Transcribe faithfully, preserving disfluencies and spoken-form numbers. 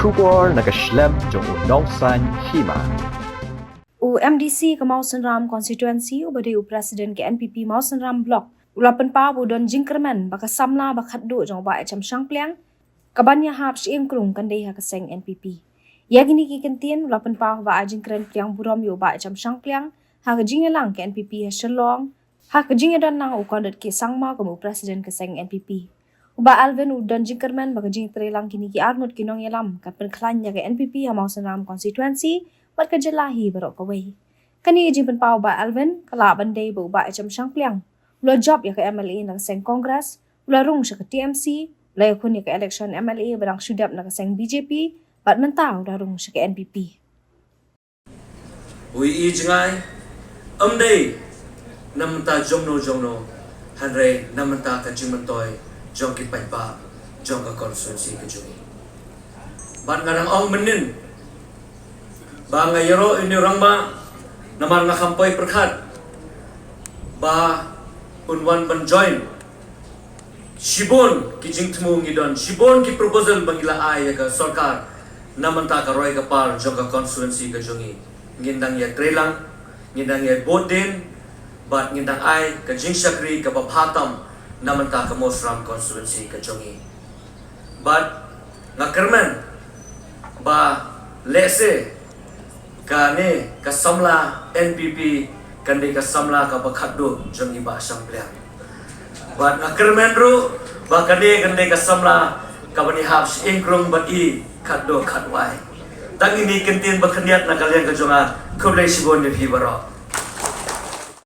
Khubor na ka shlem jong u Nongsaiñ Hima. U M D C ka Mawsynram Constituency uba dei u President ka N P P Mawsynram Block u la pynpaw ba u don jingkyrmen ba ka samla ba khatduh jong u Bah H M Shangpliang kaban ïahap shyieng krung kan dei ha ka seng N P P. Ïa kine ki kyntien u la pynpaw ba ai jingkren pdiang burom ïa u Bah H M Shangpliang ha ka jingïalang ka N P P ha Shillong, ha ka jingïadon lang u Conrad K Sangma kum u President ka seng N P P. U Bah Alvin u don jingkyrmen ba ka jingtreilang kine ki arngut ki nongïalam kan pynkhlaiñ ïa ka N P P ha Mawsynram Constituency bad ka jylla hi baroh kawei. Kane ka jingpynpaw u Bah Alvin ka lah ban dei ba u Bah H M Shangpliang u la jop ïa ka M L A na ka seng Congress, u la rung sha ka T M C, u la ïakhun ïa ka election M L A ba dang shu dep na ka seng B J P, bad mynta u la rung sha ka N P P. U i jngai, ym dei na mynta jongno jongno, hynrei na mynta ka jingmyntoi jong ki paidbah jong ka constituency ka jong i. Bad nga dang ong mynnin ba nga ïaroh ïa une u rangbah namar nga kham poi pyrkhat ba un wan ban join. Shibun ki jingthmu ngi don, shibun ki proposal ba ngi la ai ïa ka sorkar na mynta ka roi ka par jong ka constituency ka jong i. Ngin dang ïatreilang, ngin dang ïabud dien, bad ngin dang ai ka jingshakri kaba bha tam na mynta ka Mawsynram constituency ka jong i. Bad nga kyrmen ba lehse kane ka samla N P P kan dei ka samla kaba khatduh jong i Bah Shangpliang. Bad nga kyrmen ruh ba kane kan dei ka samla kaban ïahap shyieng krung bad i khatduh khatwai. Tang kine ki kyntien ba khyndiat na ka liang ka jong nga, khublei shibun ïa phi baroh.